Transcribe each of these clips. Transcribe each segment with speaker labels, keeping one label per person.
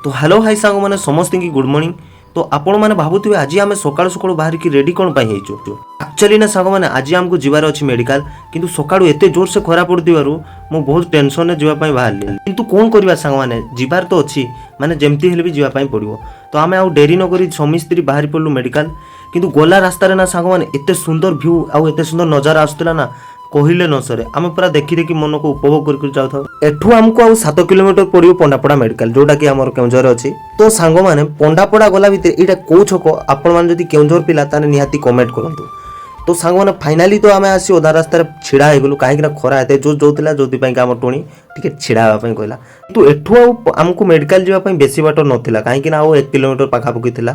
Speaker 1: ତ hello high ସାଙ୍ଗମାନେ, ସମସ୍ତଙ୍କୁ ଗୁଡ୍ ମର୍ଣ୍ଣିଂ। ତ ଆପଣମାନେ ଭାବୁଥିବେ, ଆଜି ଆମେ ସକାଳୁ ସକାଳୁ ବାହାରିକି ରେଡ଼ି କ'ଣ ପାଇଁ ହେଇଛୁ। ଆକ୍ଚୁଆଲି ନା ସାଙ୍ଗମାନେ, ଆଜି ଆମକୁ ଯିବାର ଅଛି ମେଡ଼ିକାଲ। କିନ୍ତୁ ସକାଳୁ ଏତେ ଜୋରସେ ଖରା ପଡ଼ୁଥିବାରୁ ମୁଁ ବହୁତ ଟେନସନରେ ଯିବା ପାଇଁ ବାହାରିଲି। କିନ୍ତୁ କ'ଣ କରିବା ସାଙ୍ଗମାନେ, ଯିବାର ତ ଅଛି, ମାନେ ଯେମିତି ହେଲେ ବି ଯିବା ପାଇଁ ପଡ଼ିବ। ତ ଆମେ ଆଉ ଡେରି ନକରି ସ୍ୱାମୀ ସ୍ତ୍ରୀ ବାହାରି ପଡ଼ିଲୁ ମେଡ଼ିକାଲ। କିନ୍ତୁ ଗଲା ରାସ୍ତାରେ ନା ସାଙ୍ଗମାନେ, ଏତେ ସୁନ୍ଦର ଭ୍ୟୁ ଆଉ ଏତେ ସୁନ୍ଦର ନଜାରା ଆସୁଥିଲା ନା, କହିଲେ ନ ସରେ। ଆମେ ପୁରା ଦେଖି ଦେଖି ମନକୁ ଉପଭୋଗ କରି କରି ଯାଉଥାଉ। ଏଠୁ ଆମକୁ ଆଉ 7 କିଲୋମିଟର ପଡ଼ିବ ପଣ୍ଡାପଡ଼ା ମେଡ଼ିକାଲ, ଯୋଉଟାକି ଆମର କେଉଁଝରରେ ଅଛି। ତ ସାଙ୍ଗମାନେ, ପଣ୍ଡାପଡ଼ା ଗଲା ଭିତରେ ଏଇଟା କୋଉ ଛକ, ଆପଣମାନେ ଯଦି କେଉଁଝର ପିଲା ତାହେଲେ ନିହାତି କମେଣ୍ଟ କରନ୍ତୁ। ତ ସାଙ୍ଗମାନେ, ଫାଇନାଲି ତ ଆମେ ଆସି ଅଧା ରାସ୍ତାରେ ଛିଡ଼ା ହେଇଗଲୁ, କାହିଁକି ନା ଖରା ଏତେ ଜୋର ଯୋଉଥିଲା, ଯୋଉଥିପାଇଁ କି ଆମ ଟୁଣି ଟିକେ ଛିଡ଼ା ହେବା ପାଇଁ କହିଲା। କିନ୍ତୁ ଏଠୁ ଆଉ ଆମକୁ ମେଡ଼ିକାଲ ଯିବା ପାଇଁ ବେଶୀ ବାଟ ନଥିଲା, କାହିଁକି ନା ଆଉ 1 କିଲୋମିଟର ପାଖାପାଖି ଥିଲା।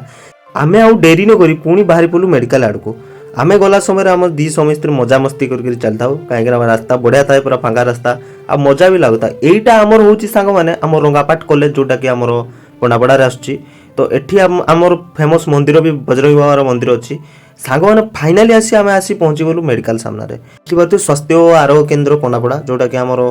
Speaker 1: ଆମେ ଆଉ ଡେରି ନ କରି ପୁଣି ବାହାରି ପଡ଼ିଲୁ ମେଡ଼ିକାଲ ଆଡ଼କୁ। ଆମେ ଗଲା ସମୟରେ ଆମ ଦି ସ୍ୱାମୀ ସ୍ତ୍ରୀ ମଜାମସ୍ତି କରିକି ଚାଲିଥାଉ, କାହିଁକିନା ଆମ ରାସ୍ତା ବଢ଼ିଆ ଥାଏ, ପୁରା ଫାଙ୍କା ରାସ୍ତା ଆଉ ମଜା ବି ଲାଗୁଥାଏ। ଏଇଟା ଆମର ହେଉଛି ସାଙ୍ଗମାନେ, ଆମ ରଙ୍ଗାପାଟ କଲେଜ, ଯୋଉଟାକି ଆମର ପଣ୍ଡାପଡ଼ାରେ ଆସୁଛି। ତ ଏଠି ଆମର ଫେମସ୍ ମନ୍ଦିର ବି, ବଜରଙ୍ଗୀ ବାବାର ମନ୍ଦିର ଅଛି। ସାଙ୍ଗମାନେ, ଫାଇନାଲି ଆସି ଆମେ ଆସି ପହଞ୍ଚିଗଲୁ ମେଡ଼ିକାଲ ସାମ୍ନାରେ। ଦେଖିପାରୁଥିବେ, ସ୍ୱାସ୍ଥ୍ୟ ଓ ଆରୋଗ୍ୟ କେନ୍ଦ୍ର ପଣ୍ଡାପଡ଼ା, ଯୋଉଟାକି ଆମର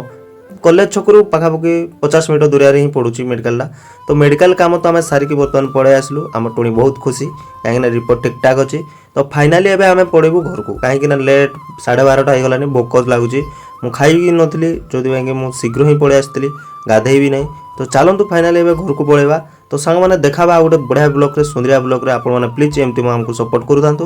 Speaker 1: କଲେଜ ଛକରୁ ପାଖାପାଖି 50 ମିଟର ଦୂରରେ ହିଁ ପଡ଼ୁଛି ମେଡ଼ିକାଲଟା। ତ ମେଡ଼ିକାଲ କାମ ତ ଆମେ ସାରିକି ବର୍ତ୍ତମାନ ପଳେଇ ଆସିଲୁ। ଆମ ଟୁଣି ବହୁତ ଖୁସି, କାହିଁକିନା ରିପୋର୍ଟ ଠିକ୍ଠାକ୍ ଅଛି। ତ ଫାଇନାଲି ଏବେ ଆମେ ପଳେଇବୁ ଘରକୁ, କାହିଁକିନା ଲେଟ୍ 12:30 ହେଇଗଲାଣି, ଭୋକ ଲାଗୁଛି। ମୁଁ ଖାଇବି ନଥିଲି, ଯେଉଁଥିପାଇଁ କି ମୁଁ ଶୀଘ୍ର ହିଁ ପଳେଇ ଆସିଥିଲି, ଗାଧେଇବି ନାହିଁ। ତ ଚାଲନ୍ତୁ, ଫାଇନାଲି ଏବେ ଘରକୁ ପଳେଇବା। ତ ସାଙ୍ଗମାନେ, ଦେଖାବା ଆଉ ଗୋଟେ ବଢ଼ିଆ ବ୍ଲଗ୍ରେ, ସୁନ୍ଦରିଆ ବ୍ଲଗ୍ରେ। ଆପଣମାନେ ପ୍ଲିଜ୍ ଏମିତି ମୁଁ ଆମକୁ ସପୋର୍ଟ କରୁଥାନ୍ତୁ।